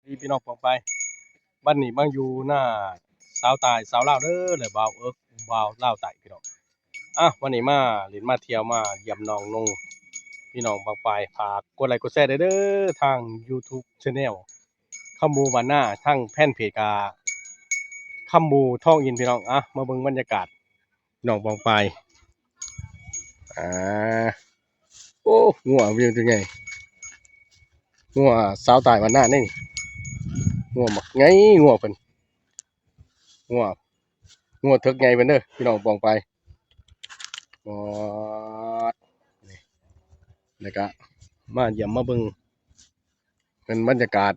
ດີພີ່ນ້ອງປ້ອງປາຍ, ບັດນີ້ມາຢູ່ໜ້າສາວໃຕ້ສາວລາວເດີ ແລະ ບ່າວເອິກ ບ່າວລາວໃຕ້ພີ່ນ້ອງ. ອ່ະ ວັນນີ້ມາຫຼິ້ນມາທ່ຽວມາຢ້ຽມນ້ອງນົງ ພີ່ນ້ອງປ້ອງປາຍ ຝາກກົດໄລກົດແຊໄດ້ເດີ ທາງ YouTube Channel ຄຳບູບ້ານນາ, ທາງແຟນເພຈກະຄຳບູທອງອິນພີ່ນ້ອງ. ອ່ະ ມາເບິ່ງບັນຍາກາດ ນ້ອງປ້ອງປາຍ. ອ່າ ໂອ້ ງົວມັນເປັນຈັ່ງໃດ? ງົວສາວໃຕ້ບ້ານນານີ້ ງົວບັກໃຫຍ່ ງົວເພິ່ນ ງົວ ງົວເຖິກໃຫຍ່ເພິ່ນເດີ ພີ່ນ້ອງປ້ອງປາຍ. ປາດ ນີ້ ແລ້ວກະມາຢ້ຽມມາເບິ່ງ ເປັນບັນຍາກາດ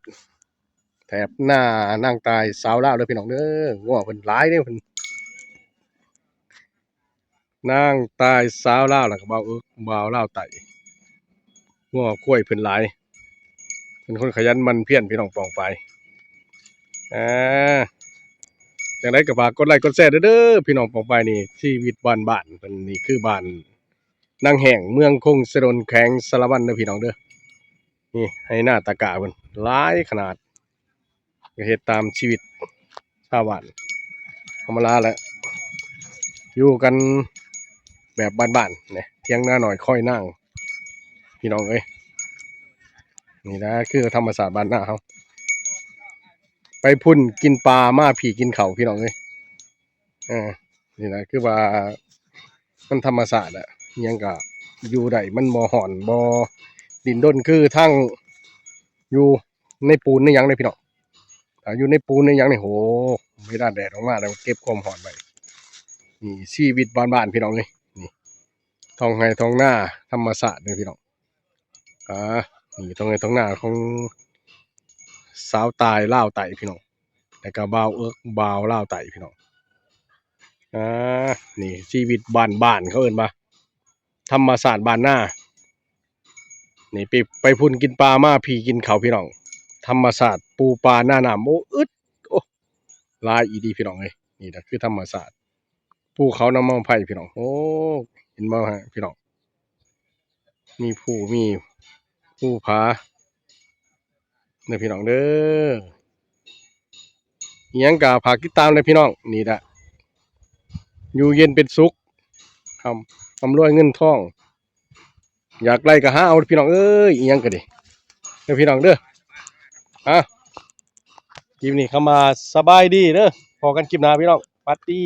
ແຖບໜ້ານາງຕ່າຍສາວລາວເດີພີ່ນ້ອງເດີ. ງົວເພິ່ນຫຼາຍເດ້ ເພິ່ນ ນາງຕ່າຍສາວລາວ ແລ້ວກໍບ່າວເອິກ ບ່າວລາວໃຕ້. ງົວຄວາຍເພິ່ນຫຼາຍ ເປັນຄົນຂະຫຍັນໝັ່ນພຽນ ພີ່ນ້ອງປ້ອງປາຍ. ອ່າ ຈັ່ງໃດກໍຝາກກົດໄລກົດແຊເດີ ພີ່ນ້ອງປ້ອງປາຍ. ນີ້ຊີວິດບ້ານໆ ເພິ່ນ ນີ້ຄືບ້ານນາງແຫ້ງ ເມືອງຄົງເຊໂດນ ແຂວງສາລະວັນເດີ ພີ່ນ້ອງເດີ. ນີ້ໄຮ່ນາຕາກ້າເພິ່ນຫຼາຍຂະໜາດ ກໍເຮັດຕາມຊີວິດຊາວບ້ານທຳມະດາແຫຼະ ຢູ່ກັນແບບບ້ານໆ ນີ້ ຖຽງນານ້ອຍຄອຍນາງ ພີ່ນ້ອງເອີຍ. ນີ້ນະຄືທຳມະຊາດບ້ານນາເຮົາ ໄປພຸ້ນກິນປາ ມາພີ້ກິນເຂົ້າ ພີ່ນ້ອງເອີຍ. ເອີ ນີ້ນະ ຄືວ່າມັນທຳມະຊາດແຫຼະ ອີ່ຫຍັງກະຢູ່ໄດ້ ມັນບໍ່ຮ້ອນ ບໍ່ດິ້ນດົນ ຄືທາງຢູ່ໃນປູນໃນຫຍັງເດ້ພີ່ນ້ອງ. ຖ້າຢູ່ໃນປູນໃນຫຍັງນີ້ ໂຫ ເວລາແດດອອກມາແລ້ວເກັບຄວາມຮ້ອນໄວ້. ນີ້ຊີວິດບ້ານໆ ພີ່ນ້ອງເອີຍ. ນີ້ ທ້ອງໄຮ່ທ້ອງນາທຳມະຊາດເດ້ພີ່ນ້ອງ. ອ່າ ນີ້ທ້ອງໄຮ່ທ້ອງນາຂອງສາວໃຕ້ລາວໃຕ້ພີ່ນ້ອງ ແລ້ວກໍບ່າວເອິກ ບ່າວລາວໃຕ້ພີ່ນ້ອງ. ອ່າ ນີ້ຊີວິດບ້ານໆ ເຂົາເອີ້ນວ່າທຳມະຊາດບ້ານນາ. ນີ້ໄປ ໄປພຸ້ນກິນປາ ມາພີ້ກິນເຂົ້າ ພີ່ນ້ອງ. ທຳມະຊາດປູປານານ້ຳ ໂອ້ ອຶດ ໂອ້ ຫຼາຍອີ່ຫຼີພີ່ນ້ອງເອີຍ. ນີ້ລະຄືທຳມະຊາດ ພູເຂົານ້ຳເມົາໄຟພີ່ນ້ອງ. ໂອ້ ເຫັນບໍ່ຮະພີ່ນ້ອງ ມີພູ ມີພູຜາເດີພີ່ນ້ອງເດີ. ອີ່ຫຍັງກະຝາກຕິດຕາມເດີພີ່ນ້ອງ. ນີ້ລະ ຢູ່ເຢັນເປັນສຸກ ຮ່ຳ ຮ່ຳລວຍເງິນທອງ ຢາກໄດ້ກໍຫາເອົາພີ່ນ້ອງເອີຍ. ອີ່ຫຍັງກໍດີເດີພີ່ນ້ອງເດີ. ອ່ະ ຄລິບນີ້ຄຳວ່າສະບາຍດີເດີ ພໍ້ກັນຄລິບໜ້າພີ່ນ້ອງ ປາຕີ.